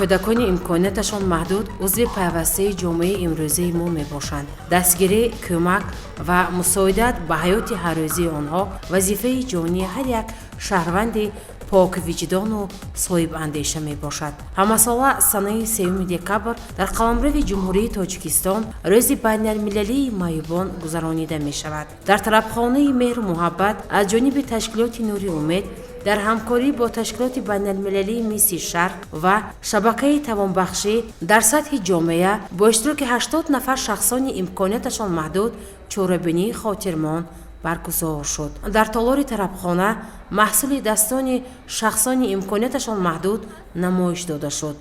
Кӯдакони имконияташон маҳдуд узви пайвастаи ҷомеаи имрӯзаи мо мебошанд. Дастгирӣ, кӯмак ва мусоидат ба ҳаёти ҳаррӯзии онҳо вазифаи ҷонии ҳар як шаҳрванди поквиҷдону соҳибандеша мебошад. Ҳамасола санаи 3 декабр дар қаламрави Ҷумҳурии Тоҷикистон Рӯзи байналмилалии маъюбон гузаронида мешавад. Дар тарабхонаи «Меҳру муҳаббат» аз ҷониби ташкилоти «Нури умед» дар ҳамкорӣ бо ташкилоти байналмилалии «Миси Шарқ» ва шабакаи тавонбахшӣ дар сатҳи ҷомеа бо иштироки 80 нафар шахсони имконияташон маҳдуд чорабинии хотирмон баргузор шуд. Дар толори тарабхона маҳсули дастони шахсони имконияташон маҳдуд намоиш дода шуд.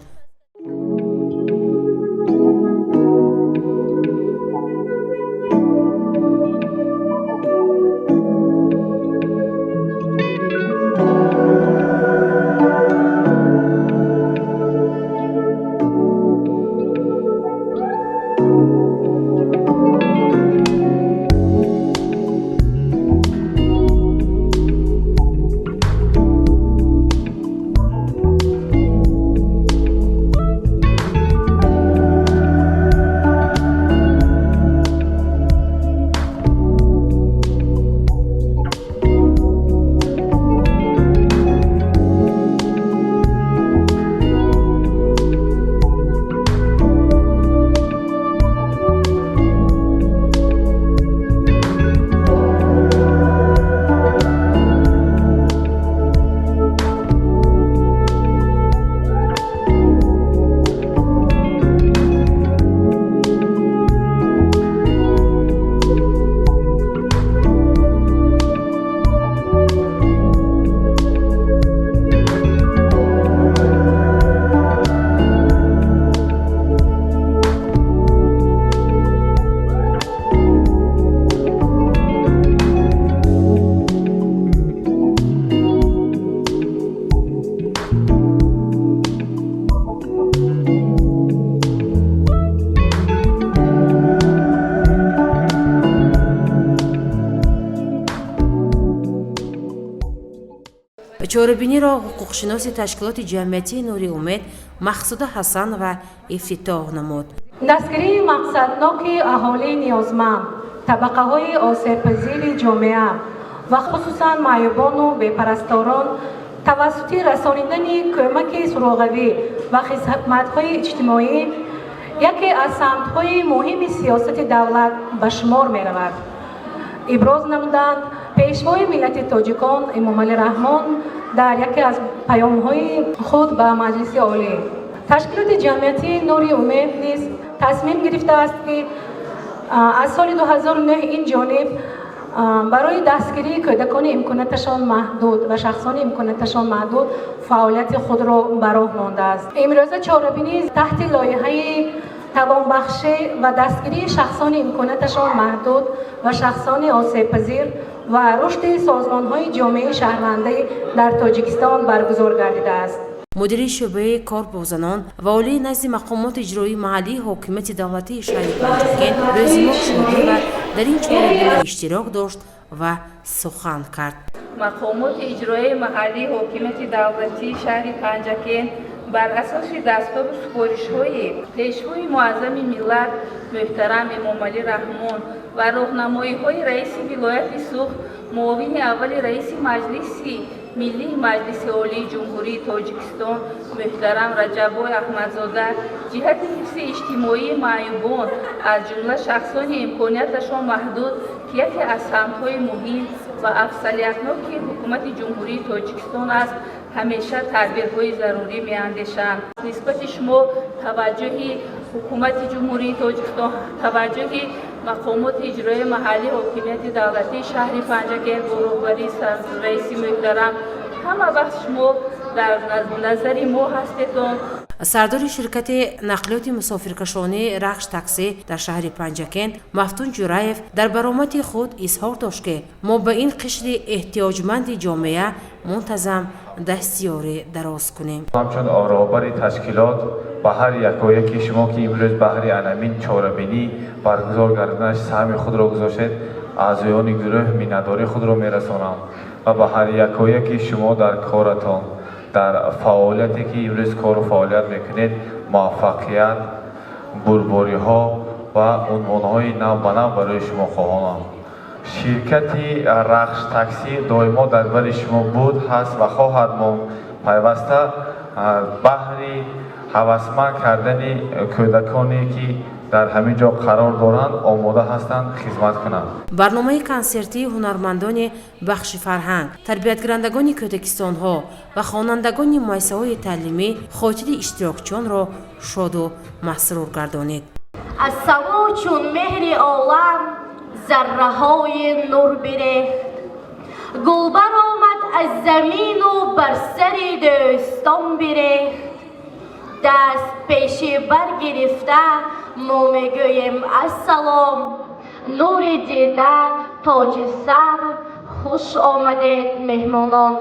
Чорабиниро ҳуқуқшиноси ташкилоти ҷамъиятии «Нури умед» Мақсуда Ҳасанова ифтитоҳ намуд. Дастгирии мақсадноки аҳолии ниёзманд, табақаҳои осебпазири ҷомеа ва хусусан маъюбону бепарасторон тавассути расонидани кӯмаки суроғавӣ ва хизматҳои иҷтимоӣ яке аз самтҳои муҳими сиёсати давлат ба шумор меравад, иброз намуданд Пешвои миллати тоҷикон Эмомалӣ Раҳмон дар яке аз паёмҳои худ ба Маҷлиси Олӣ. Ташкилоти ҷамъиятии «Нури умед» низ тасмим гирифтааст, ки аз соли 2009 ин ҷониб барои дастгирии кӯдакони имконияташон маҳдуд ва шахсони имконияташон маҳдуд фаъолияти худро ба роҳ мондааст. Имрӯза чорабинӣ таҳти лоиҳаи тавонбахшӣ ва дастгирии шахсони имконияташон маҳдуд ва шахсони осебпазир ва рушди созмонҳои ҷомеаи шаҳрвандӣ дар Тоҷикистон баргузор гардидааст. Мудири шӯъбаи кор бо занон ва олии назди мақомоти иҷроии маҳаллии ҳокимияти давлатии шаҳри Панҷакент Рӯзимоҳ Шодиева дар ин чорабинӣ иштирок дошт ва сухан кард. Мақомоти иҷроияи маҳаллии ҳокимияти давлатии шаҳри Панҷакент бар асоси дастуру супоришҳои Пешвои муаззами миллат муҳтарам Эмомалӣ Раҳмон ва роҳнамоиҳои раиси вилояти Суғд, муовини аввали раиси Маҷлиси Миллии Маҷлиси Олии Ҷумҳурии Тоҷикистон муҳтарам Раҷаббой Аҳмадзода ҷиҳати ҳифзи иҷтимоии маъюбон, аз ҷумла шахсони имконияташон маҳдуд, ки яке аз самтҳои муҳим ва афзалиятноки Ҳукумати Ҷумҳурии Тоҷикистон аст, ҳамеша тадбирҳои зарурӣ меандешанд. Нисбати шумо таваҷҷӯҳи Ҳукумати Ҷумҳурии Тоҷикистон, таваҷҷӯҳи мақомоти иҷроияи маҳаллии ҳокимияти давлатии шаҳри Панҷакент бо роҳбарии раиси муҳтарам, ҳама вақт шумо дар назари мо ҳастедон. Сардори ширкати нақлиёти мусофиркашонӣ «Рахш Таксӣ» дар шаҳри Панҷакент Мафтун Ҷураев дар баромади худ изҳор дошт, ки мо ба ин қишри эҳтиёҷманди ҷомеа мунтазам дастёрӣ дароз кунем. Ҳамчун роҳбари ташкилот ба ҳар якояки шумо, ки имрӯз баҳри анамин чорабинӣ баргузор гардиданаш саҳми худро гузоштед, аъзоёни гурӯҳ миннатдории худро мерасонам ва ба ҳар якояки шумо дар коратон Дар фаъолияте ки имрӯз кору фаъолият мекунед, муваффақият, бурдбориҳо ва унвонҳои нав ба нав барои шумо хоҳонам. Ширкати Рахш Таксӣ доимо дар бари шумо буд, ҳаст ва хоҳад монд. Пайваста баҳри ҳавасманд кардани кӯдаконе ки дар ҳамин ҷо қарор доранд, омода ҳастанд хизмат кунанд. Барномаи консертии ҳунармандони бахши фарҳанг, тарбиятгирандагони кӯдакистонҳо ва хонандагони муассисаҳои таълимӣ хотири иштирокчиёнро шоду масрур гардонид. Аз само чун меҳри олам зарраҳои нур бирехт, гул баромад аз замину бар сари дӯстон бирехт. Даст пеши баргирифта мо мегӯем: ассалом, нури дида, тоҷи сар, хуш омадед, меҳмонон.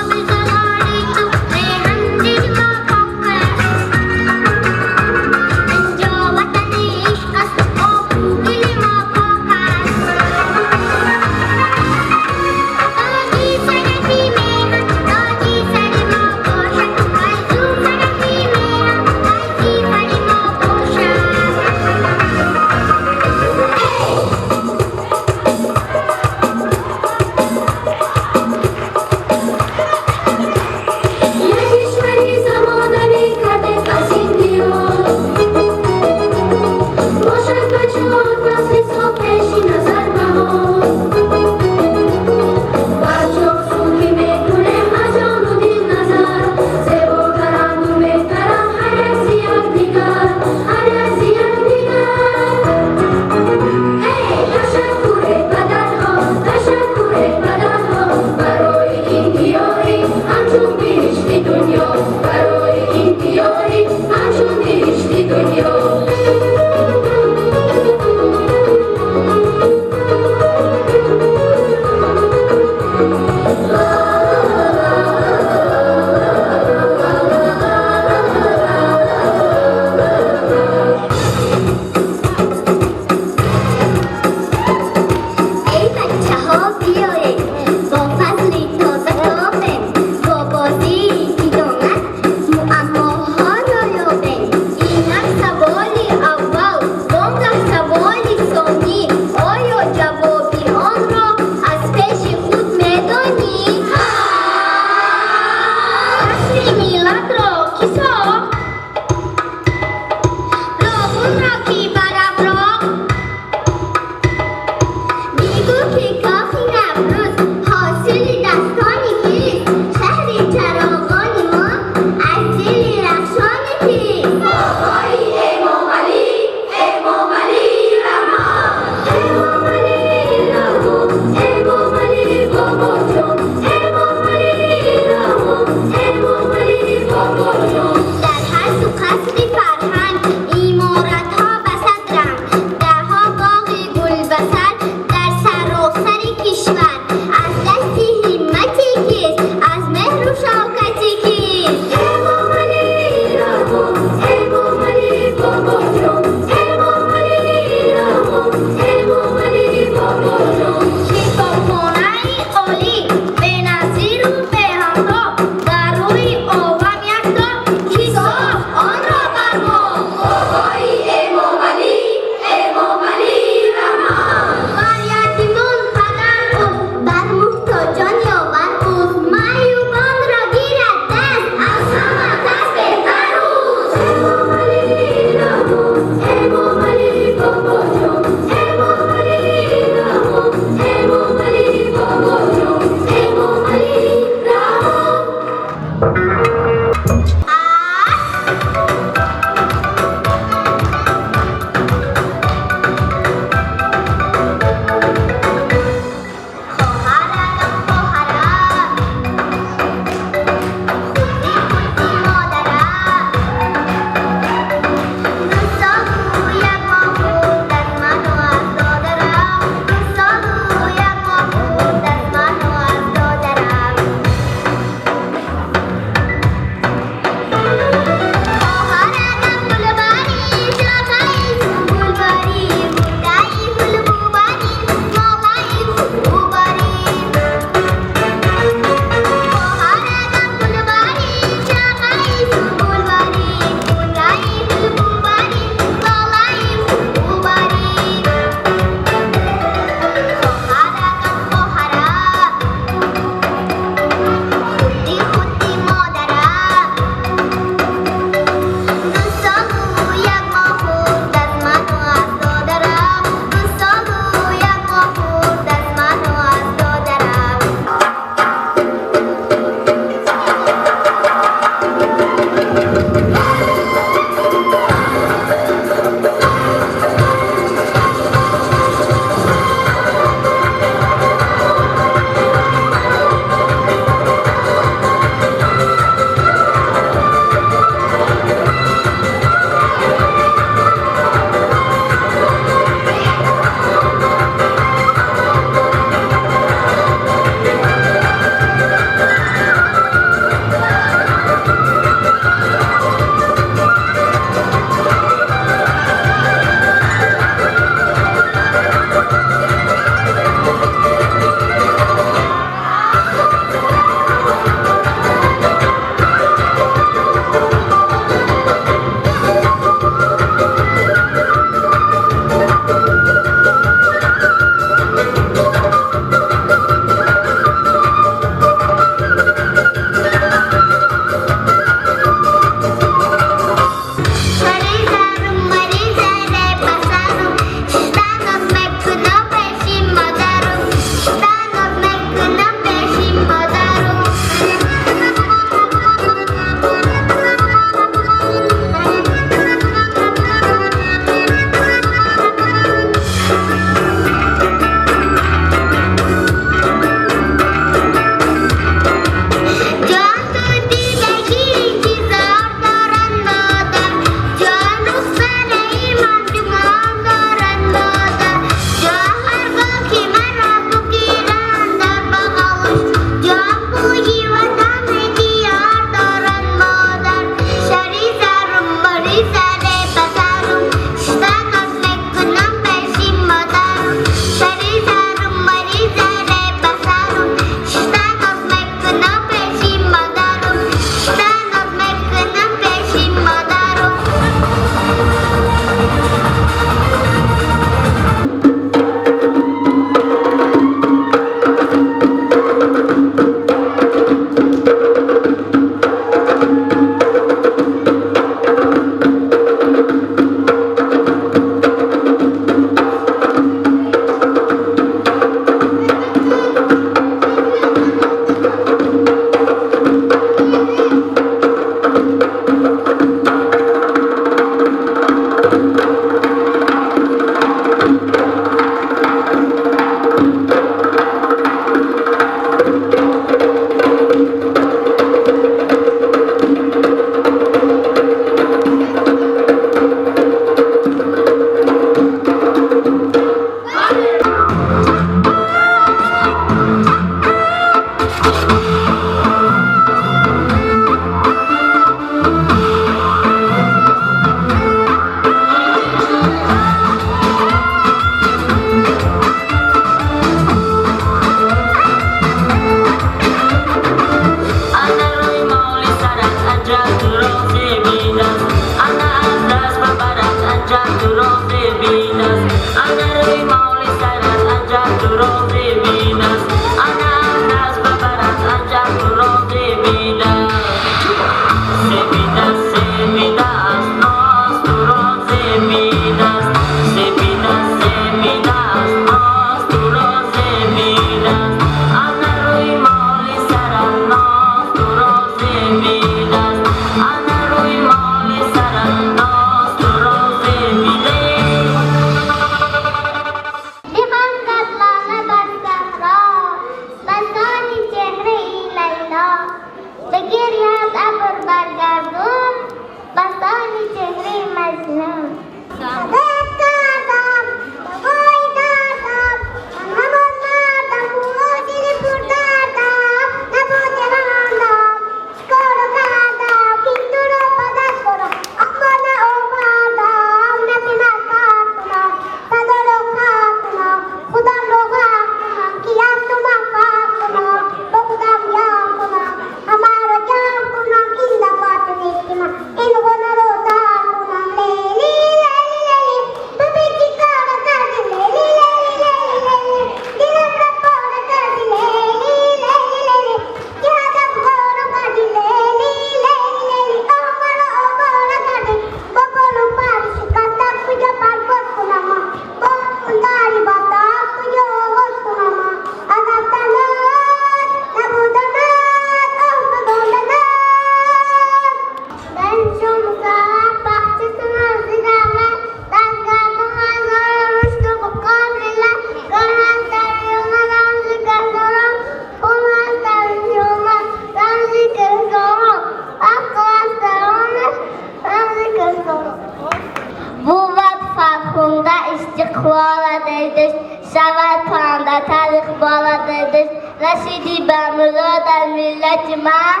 Иқболат эй дӯст, шавад пандатар иқболат эй дӯст. Расидӣ ба муродат, миллати ман,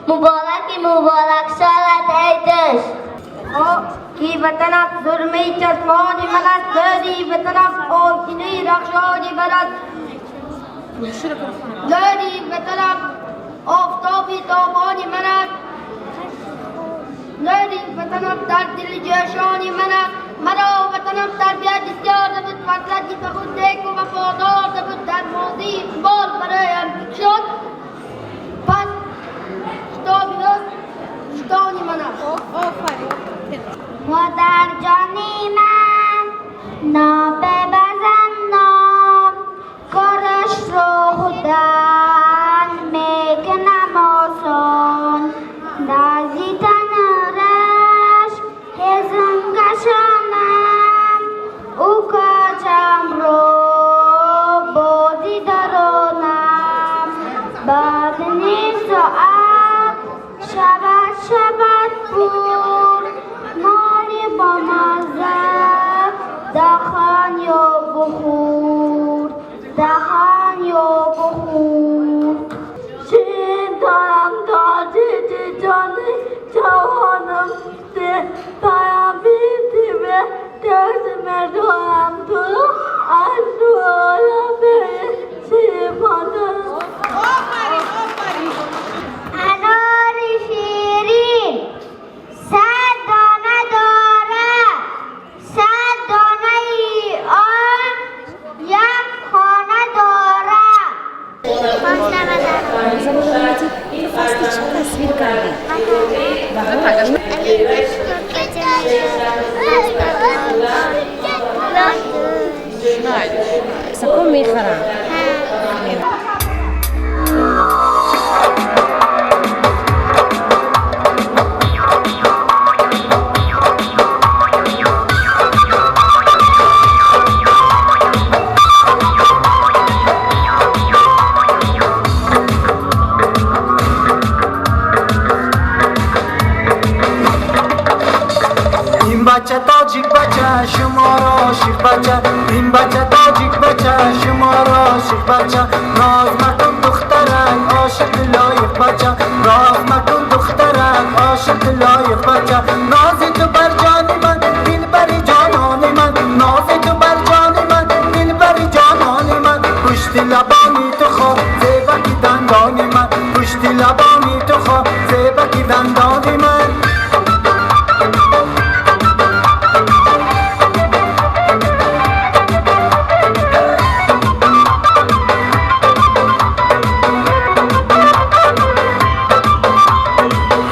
мубораки муборак солат эй дӯст. Ки ватанам сурмаи чашмони ман аст, нури ватанам оинаи рахшони ман аст, нури ватанам офтоби тобони ман аст, нури ватанам дар дили ҷӯшони ман аст. Маро ватанам тарбият бисёр набуд, фазлати ба худ неку вафодор набуд, дар мозии иқбол бароям бикшод, пас шитоби ӯ виҷдони ман аст. Модарҷони ман нобебазан ном, корашро худан мекунам осон, нази танураш ҳезум кашонам, ӯ каҷамро бози даронам, баъд ним соат шавад шавад пур, нони бомазза даҳан ё бухӯр, даҳан ё бухӯр. Чин дорам тоҷики ҷони ҷавонам, паёми дӯст медорам туро, аз дуоям шифо дорам. Анори ширин 100 дона дорад, 100 донаи он як хона дорад. Фасли чӣ тасвир кардӣ? Сако мехарам. Ин бача тоҷик бача, шуморо ошиқ бача, ин бача тоҷик бача, шуморо ошиқ бача. Ноз макун, духтарак, ошиқи лоиқ бача, ноз макун, духтарак, ошиқи лоиқ бача. Нози ту бар ҷони ман, дилбари ҷонони ман, нози ту бар ҷони ман, дилбари ҷонони ман. Пушти лабони ту хор зебаки дандони ман, пушти лабони ту хор зебаки дандони ман.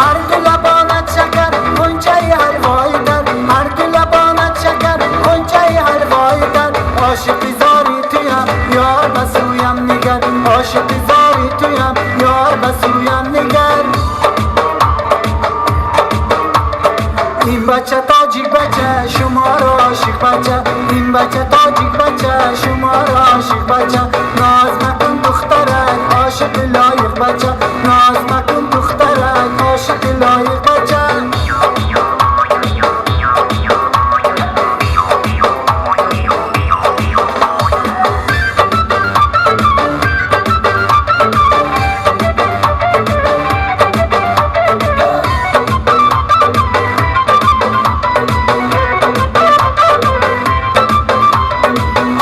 Ҳар ду лабонат шакар, ғунчаи ҳалвои дар, ҳар ду лабонат шакар, ғунчаи ҳалвои дар. Ошиқи зори туям, ёр, ба сӯям нигар, ошиқи зори туям, ёр, ба сӯям нигар. Ин бача тоҷик бача, шуморо ошиқ бача, ин бача тоҷик бача, шуморо ошиқ бача. Ноз макун, духтарак, ошиқи лоиқ бача, ноз макун, духтарак, ошиқи лоиқ бача.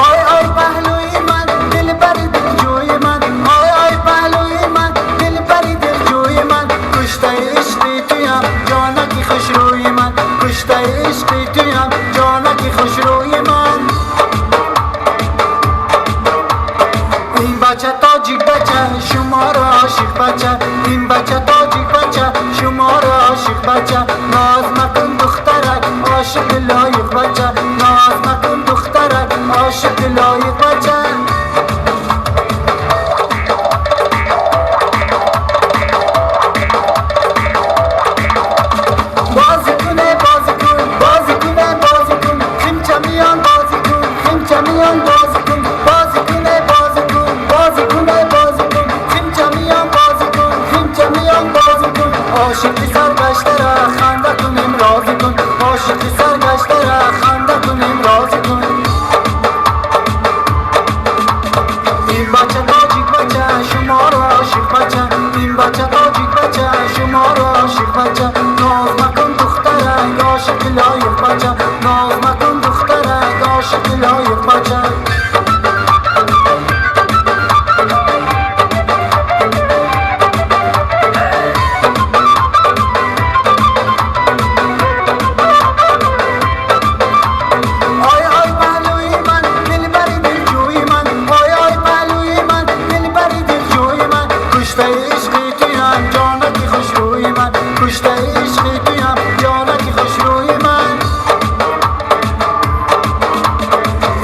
Ой, ой, паҳлӯи ман, дилбари дилҷӯи ман, ой, ой, паҳлӯи ман, дилбари дилҷӯи ман. Куштаи ишқи туям, ҷонаки хушрӯи ман, куштаи ишқи туям, ҷонаки хушрӯи ман. Ин бача тоҷик бача, шуморо ошиқ бача, ин бача тоҷик бача, шуморо ошиқ бача. Ноз макун, духтарак, ошиқи лоиқ бача, ноз макун, духтарак, ошиқи лоиқ бача. Бозӣ куне, бозӣ кун, бозӣ куне, бозӣ кун, химча миён бозӣ кун, химча миён бозӣ кун, бозӣ куне, бозӣ кун, бозӣ куне, бозӣ кун, химча миён бозӣ кун, химча миён бозӣ кун. Ошиқи саргаштара ханда кунем, розӣ кун, ошиқи саргаштара. عاشق لایق بچه. ناز مکن دخترک عاشق لایق بچه. آی آی پهلوی من دلبری دلجوی من، آی آی پهلوی من دلبری دلجوی من، کشته عشقی تویم جانکی خوشروی من، کشته عشقی تویم جانکی خوشروی من.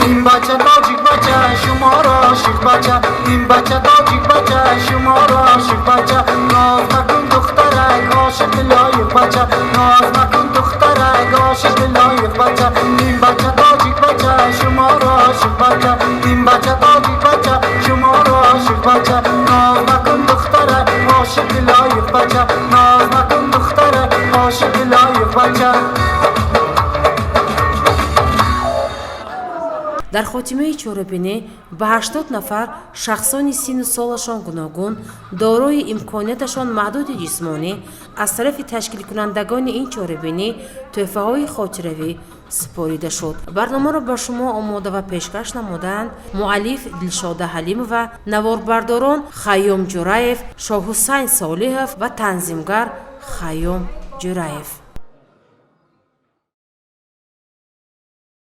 این بچه تاجیک بچه شما را عاشق بچه، این بچه تاجیک بچه شما را عاشق بچه. ناز مکن دخترک عاشق لایق بچه، ناز مکن دخترک عاشق لایق بچه. این بچه تاجیک بچه شما را عاشق بچه، این بچه تاجیک بچه شما را عاشق بچه. ناز مکن دخترک عاشق لایق بچه، ناز مکن دخترک عاشق لایق بچه. Дар хотимаи чорабинӣ ба 80 нафар шахсони синну солашон гуногун, дорои имконияташон маҳдуди ҷисмонӣ аз тарафи ташкилкунандагони ин чорабинӣ тӯҳфаҳои хотиравӣ супорида шуд. Барномаро ба шумо омода ва пешкаш намуданд муаллиф Дилшода Ҳалимова, наворбардорон Хайём Ҷураев, Шоҳҳусайн Солиҳов ва танзимгар Хайём Ҷураев.